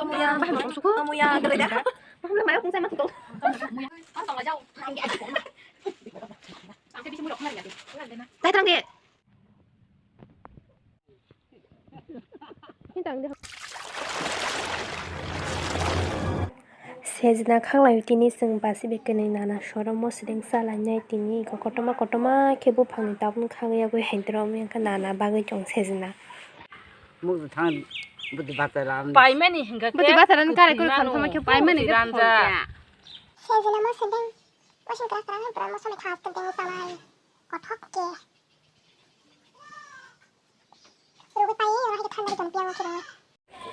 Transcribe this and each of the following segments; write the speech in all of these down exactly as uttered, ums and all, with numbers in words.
Muya, bahai motong suku. Muya, gede dah. Muya, muya, muya, muya, muya. Dai terang deh. Sejna khanglai tini chwng basi bai kwnwi nana soro mosodeng chalainai tini eko kotorma kotorma khe buphangni tabukno khagwi yagwi haidrop wngkha nana bagwi chwng sejna. Mukti thang bwtwi bata ran. Paimani hingka khe bwtwi bata ran kare kore kham thama khe paimani khe ranja. Sejna mosodeng wasing krak krak bra mosodeng khas teng teng salai kothok khe.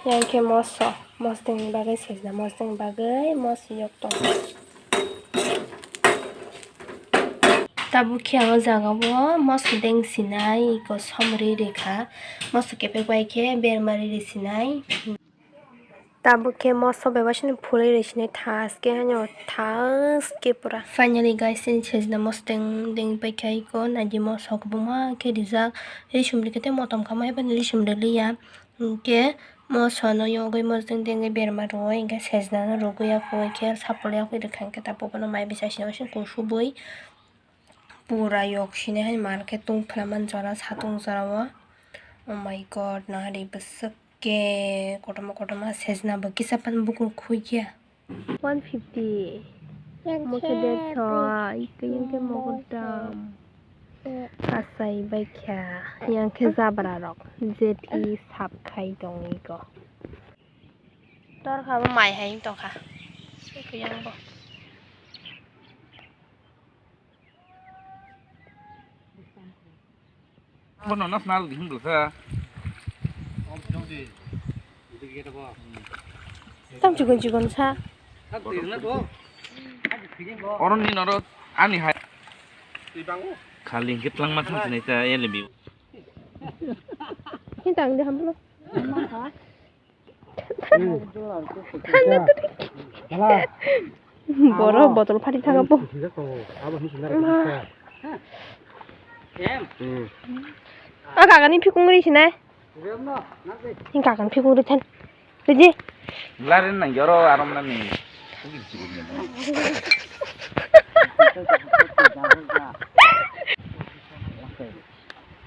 Yang khe moso, mosdengni bagwi sejna, mosdengni bagwi mos yok tong. Tabuk khe ang o jaga o moso deng sinai, eko somri rikha, moso kepek bai khe berma riri sinai. Tabuk khe moso bai waisano phulwi rwi sinai thaske haino thaske pura. Finally guys, chini sejna mosodeng deng paikha eko naidi moso kwbangma khe rijak risum rikhe tei motom kha ma haibani risum riliya hinkhe mosono yogwi mosodeng dengwi berma rwui hinkhe sejnano rwgwi yapui khe sapul yapui rwkha hinkhe tabuk bono mai bwsai sini waisano kusubui. Pura yok sini hai mar khe tungphla man jora satung jora o. Oh my god, nahari bwswk khe kotorma kotorma sejna bo kisa pan bukur khukya. One fifty. Yang khe derso, yang khe mogodam. Kasai bai kha, yang khe jabra rok jethi sap khai tong iko. Tor kha bo mai hai tong kha. Yang bo. Bono nas nal di hindul sa. Tam chikon chikon sa. Oron ni noro ani hai. Khali hingke twlangma thang sinai ta ele bi. Hintang de hamlo. Boro botol phari thang bo. Ma. O kagani phikung ri sinai. Ni kagani phikung ri than. Tiji. Lari nang joro arom nani.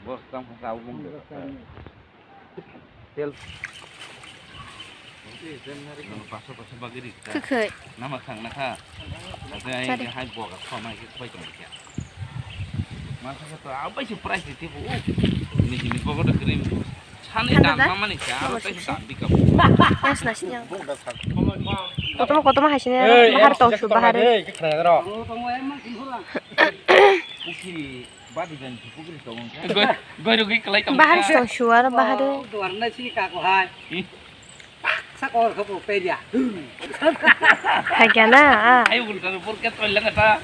Bos tang sa bung. Tel. Paso paso bagiri. Kwkhwi. Nama khang na kha. Ate ai hai boga khoma ke khoi tong kya. Masa to abai se price ti bu. Ni ni boga to krim. Sani dan mama ni kya. Abai se dan bika. Yes na sinya. Kotomo kotomo hai sini bahar tong su bahar. Ei, kaya ro. Uki. Goi, goi rugwi kwlai tong. Bahar song suar bahar. Duar na sini kako hai. Ih. Sak or khapo peria. Hai kya na? Ai ulta rupur ke toilet ta.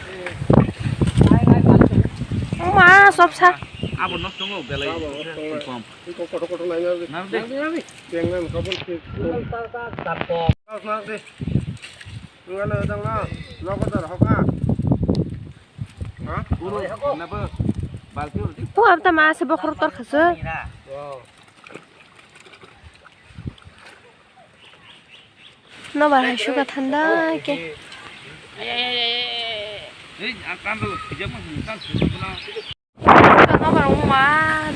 Ma sob sa. Abo nok tongo belai. Iko kotor kotor nai na. Nang de. Nang de. Yang nang kabel ke. Nang de. Nang de. Nang de. Nang de. Pu abta ma se bokhorok tor khaswk. Nobar hai suka thanda ke. Nobar wngma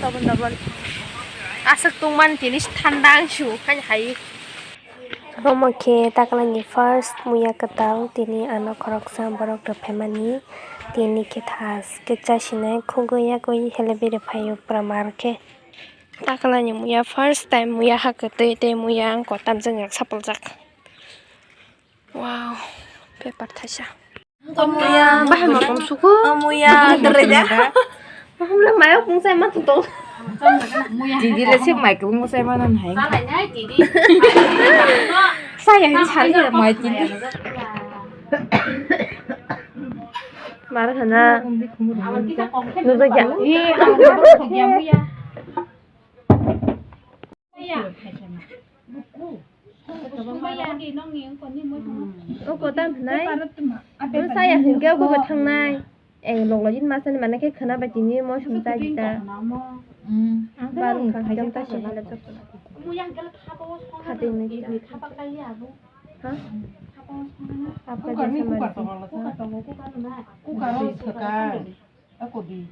dobon dobon. Aswk tongmani tini thanda ang su khai hai. Omo khe taklani first muya kwtal tini ano khoroksa borok rwphaimani tini khe thas khe chasinai khugui yagui helebire phaio pura mar khe taklani muya first time muya ha kwtwi tei muya ang kotam jwngjak sapuljak. Wow, paper thaisa. Bahai motong suku. Amuya, tere da. Mahamla mayo kung sai ma tutong. Didi le se mai kung sai ma nan hai. Saya ni sari ya mai didi. Mar khana. Nujak ya. O kotan hinai. Saya hingke obo thangnai. Eng loglogi masani mane khe khwna bai tini mo sum ta jita. Baru kha jang ta se hala jok. Khatini gini. Ha? Apa jasa mari? Kukar ni kukar tongo. Kukar o swkang. Ako di.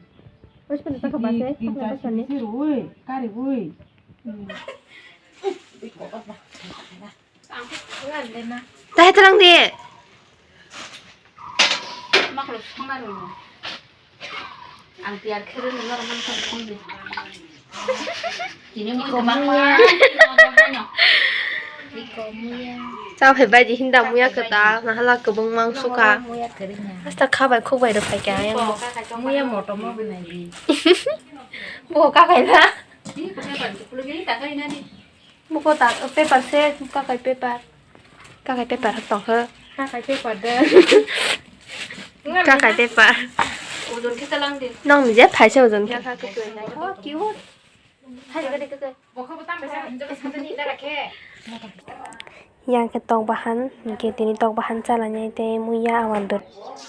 Bos pun tak bahasa, tak bahasa ni. Sir, woi, kari, woi. Tahai talang di. Makhluk sama dulu. Ang tiar kere nuna roman kan kong di. Ini mau kemana? Chao phai bai di hinda muya kwtal, nahala kwbangma wngsuka. Muya kering ya. Hasta khabai khukbai rw phaikha ayang bo. Muya motom rw bwnai di. Bo kakai na. Di pakai ban chukulu ni takai na di. Buko ta paper se kakai paper. Kakai paper tong khe. Kakai paper de. Kakai paper. Ojon khe talang di. Nang ni je phaisa ojon khe. Ya kha khe khe. Oh, cute. Hai ga de khe. Yang khe tok bahan, hingke tini tok bahan chalani tei muya awandur.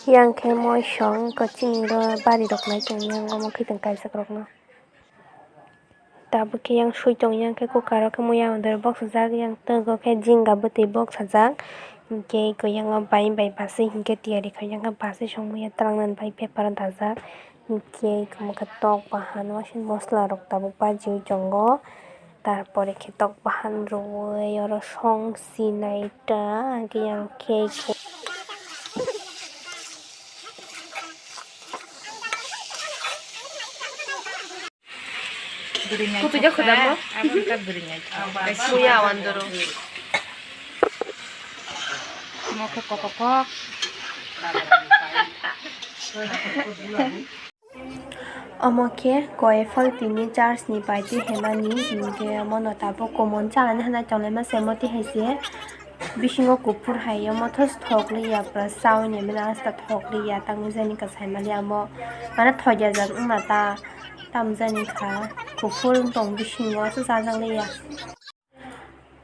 Yang khe moisong kachingni ro bari rok nai tong yang omo khe tong kaijak rok no. Tabuk khe yang sui tong yang khe kukar o khe muya awandur boksajak, yang twgo khe jinga bwtwi boksajak. Hingke eko yang o bai bai basui hingke tiyari khaijak khe basui song muya twlang nani bai paper o dajak. Hingke eko tok bahan waisa mosla rok tabuk bajiui tongo. Tarpore khe tok bahan rwui oro song sinai ta hingke yang khe. Kutu jak khudamo. Abang ka bwrwi ngai. Muya awan doro. Mo khe kok kok kok. Omo khe koi phal tini church ni bai twi hwnani hingke omo no tabuk common cha ani hwnai tonglai ma se moti hai se bisingo kuphur hai omo thos thok li ya pura chaui ni mena asta thok li ya tangwi jani kwchai mali amo mane thok ya jak wngma ta tam jani kha kuphur wng tong bisingo aswk chajak li ya.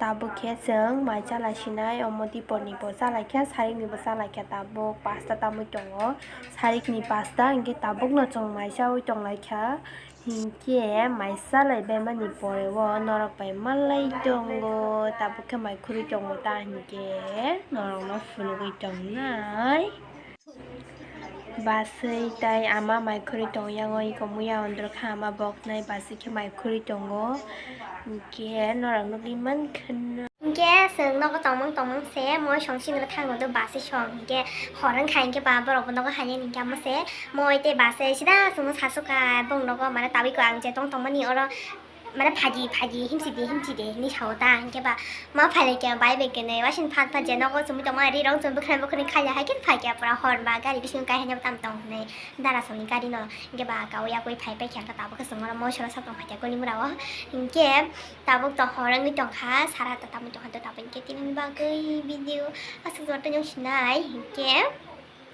Tabuk khe chwng mai chalai sinai, omo dipor ni bo chalai kha, sarik ni bo chalai kha, tabuk pasta tamui tongo, sarik ni pasta hingke tabuk no chwng mai chaui tong lai kha, hingke mai chalai bai mani pore o norok bai malai tongo, tabuk khe mai khurui tongo ta hingke norok no phunugui tong nai. Basui tai ama mai khurui tong yang o iko muya ondro kha ama bok nai basui khe mai khurui tongo. Hingke norok nugui mankha na. Hingke chwng nogo tongmang tongmang se moi song chini thango do basui song hingke hor wngkha hingke ba borok bo nogo hai nini hingke amo se moi tei basui sida chwngno sasukha bong nogo mane tabui ko ang je tong tongmani oro. Mane phaji phaji himsi di himsi di hinwi sao ta, hingke ba ma phailai khe bai bai kene waising phat phat je nogo chumui tongma ri rok chumui bwkhwnai bwkhwnai khaila hai khe phai khe pura hor ba gari bisingo kai hanya tam tong hinwi dara songni gari no, hingke ba kawi yakwi phai pai khe ang tabuk khe chwng oro moisora sak tong phai khe kuni mura o, hingke tabuk to hor wngwi tong kha sara ta tamui tong kha tabuk hingke tini bagwi video aswk jora tong sinai hingke.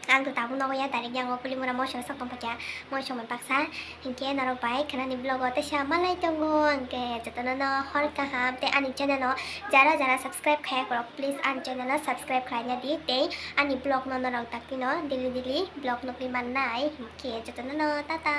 Ang to tabuk nogo ya direct yang o pulimura moisong sok tong pakya moisong bai baksa hinkhe norok bai khnani vlog o teisa malai tongo hinkhe jotono no hor kaham tei ani channel o jara jara subscribe khaya korok please ani channel o subscribe khlaina di tei ani vlog no norok daktino daily daily vlog nukwi mannai hinkhe jotono no tata.